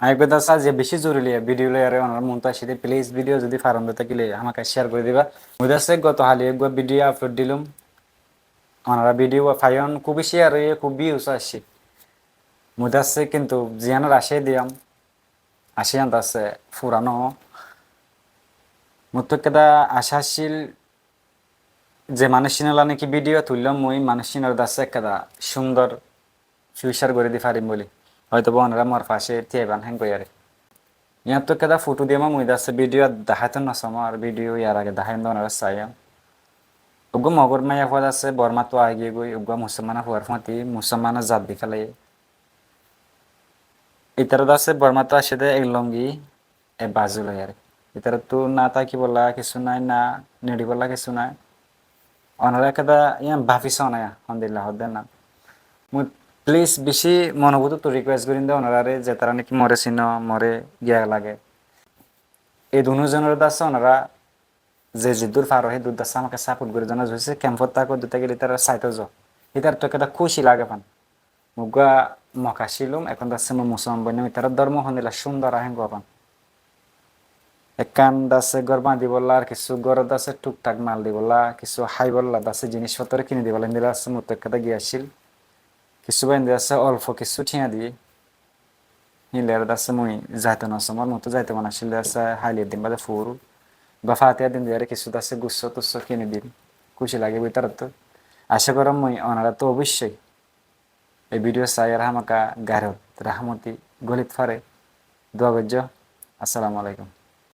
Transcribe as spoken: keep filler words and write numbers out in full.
Aññí eggúa dase aijja bicí zoruri video loiyaré onorár muúntu aiccí dé, please video zodi faron dé tákile hámaká share gorí diba. Mui dase goto háli eggúa video upload dilúm, onorá video faiyón, kúb share óiye, kúb views aiccé. Mui dase kintu ziyánor acá diyám, acá yían dase fura no. Muttú ekkán acá accíl ze manúiccúnor lá niki video tuillóm mui, manúiccúnor dase ekkán cúndor future gorí di farim bóli. Hoito ba onorá mor facé tíyaiban héen goiyaré. Yíantu ekkán fotó diyóm mui dase video daháito no somar, video yar age daháiyum dé onorá saiyum. Eggúa Mogor maiyafua dase Bormáttu aigiyé goi, eggúa Musolman fuar fúañti Musolman zat di félaiye. Ítara dase Bormáttu aiccé dé ek longi, e bazu loiyaré. Ítarattu na tákibolla kessú nai, na neçibolla kessú nai. Onorá ekkán yían báfi só na, hondilla hoó dé na. Mui please bicí monor bútottu request gorim dé onoráre, zetará niki more sino, more giya lage. E dunú zonor dase onorá ze zeddúr faro, hé dur dase hámaká support gorí zo na, zodi kempot táko, dui tákile ítarar saito zo. Ítarattu ekkán kúci lage fán. Mui eggúa Mog accílum, ehón dase mui Musolman boinám, ítarar dórmo hondilla cúndor aññí gom fán. Ekkán dase gór bañdibolla, ar kessú górot dase tuktak mal dibolla, kessú háibolla dase jinis fottor kini dibolla, endilla dase muttú ekkán giya accíl. Kessú bái endilla dase olfo kessú thiañ diyé. Híleyaré dase mui zaito no somar, muttú zaito mone accíl dase háiliyar din bade furu. Ba fatiya din diyaré kessú dase gusso tusso kini dim. Kúci lagibó ítarattu. Acá gorí mui onorattú oboicco e video saiyaré hámaká gairot rahmoti gólit fare. Dua goijjó. Assalamu alaikum.